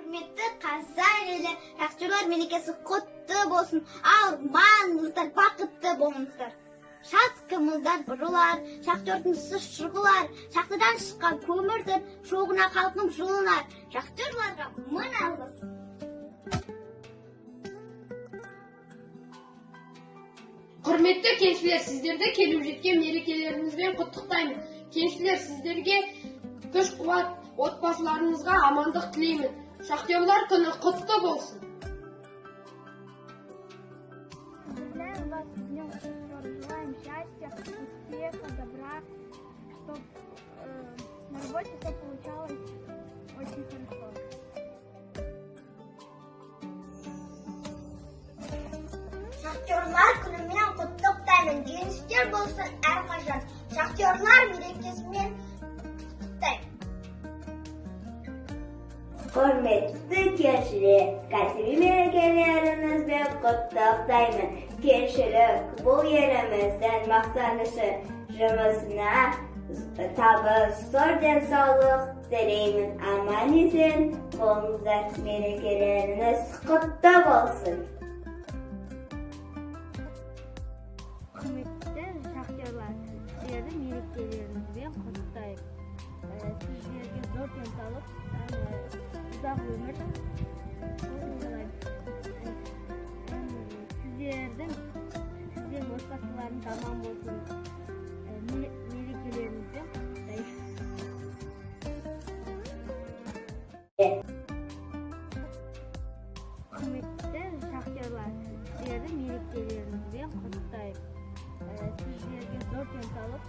Құрметті қазақ елі, шахтерлар мерекесі құтты болсын. Ауырмаңыздар, бақытты болыңыздар. Шатқымыздар бұрылар, шахтердің ісі шұғылар, шахтадан шыққан көмірдің шоғына халқым жылынар. Шахтерларға мың алғыс. Құрметті кеншілер, сіздерді келіп жеткен мерекелеріңізбен құттықтаймын. Кеншілер, сіздерге күш қуат, отбасыларыңызға амандық тілеймін. Шахтерлар күні құтты болсын. Поздравляем вас с Днем Шахтера. Желаем счастья, успеха, добра, чтобы на работе все получалось очень хорошо. Шахтерлар күнімен құттықтаймын. Жеңістер болсын әрқашан. Шахтерлар мерекесімен құттықтаймын. Құрметті кеншілер, кәсіби мерекелеріңізбен құттықтаймын. Кеншілік бұл еліміздің мақтанышы. Жұмысына табыс, зор денсаулық тілеймін. Аман есен болыңыздар, мерекелеріңіз құтты болсын. Құрметті шахтерлар, сіздерді мерекелеріңізбен құттықтаймын. Сіздерге зор денсаулық, ұзақ өмір тілеймін. Сіздердің отбасыларыңыз аман болсын. Мерекелеріңізбен құттықтаймын. Құрметті шахтерлар, сіздерді мерекелеріңізбен құттықтаймын. Сіздерге зор денсаулық,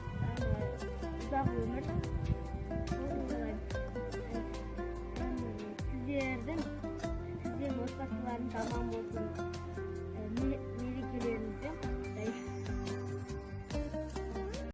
ұзақ өмір тілеймін. Сіздердің отбасыларыңыз аман болсын.